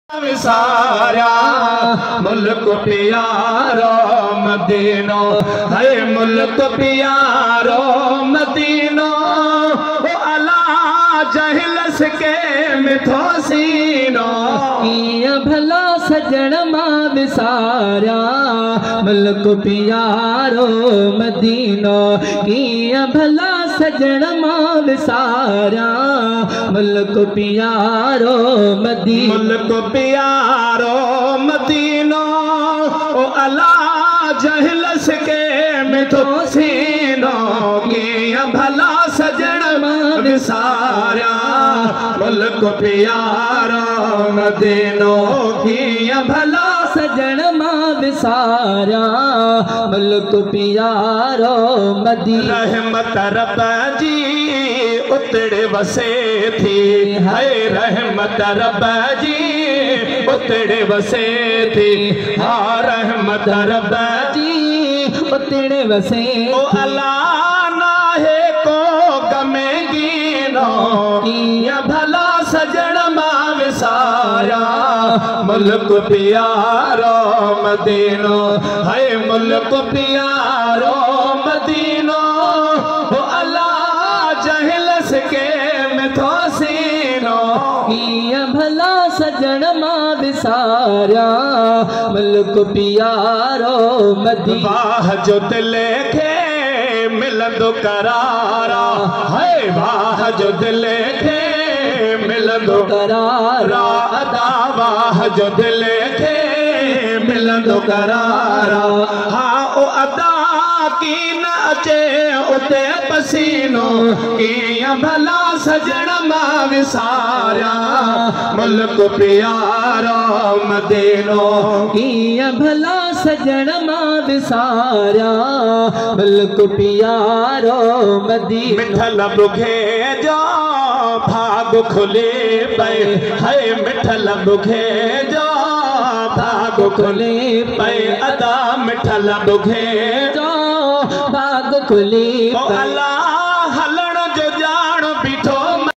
विसारिया मुल्क प्यारो मदीनो, है मुल्क प्यारो मदीनो। ओ अला जहलस के मिठो सीनो, कीअं भला सजण मां विसारिया मुल्क प्यारो मदीनो, कीअं भला सजण मां विसारिया मुल्क प्यारो मदीनो, मुल्क प्यारो मदीनो। ओ अला जहलस के मिठो सीनो, कीअं भला सजण मां विसारिया मुल्क प्यारो मदीनो, कीअं भला सजण मां विसारिया मुल्क प्यारो मदीनो। रहमत रब जी उतड़े वसे थी, है रहमत रब जी उतड़े वसे थी, हा रहमत रब जी उतड़े वसे। ओ अला नाहे को गमेगीनो, कीअं भला सजण मां विसारिया मुल्क प्यारो मदीनो, है मुल्क प्यारो मदीनो। ओ अला जहलस के मिठो सीनो, कीअं भला सजण मां विसारिया मुल्क प्यारो मदीनो। वाह जो दिल खे मिलंदो करारा, है वाह जो दिल खे मिलंदो करारा, अदा वाह जो दिल खे मिलंदो करारा। हा ओ अदा की न अचे उते पसीनो, कीअं भला सजण मां विसारिया मुल्क प्यारो मदीनो, कीअं भला सजण मां विसारिया मुल्क प्यारो मदीनो। मिठल बुघे जो भाग खुले पए, है मिठल बुघे जो भाग खुले पए, अदा मिठल बुघे जो भाग खुले ओ अला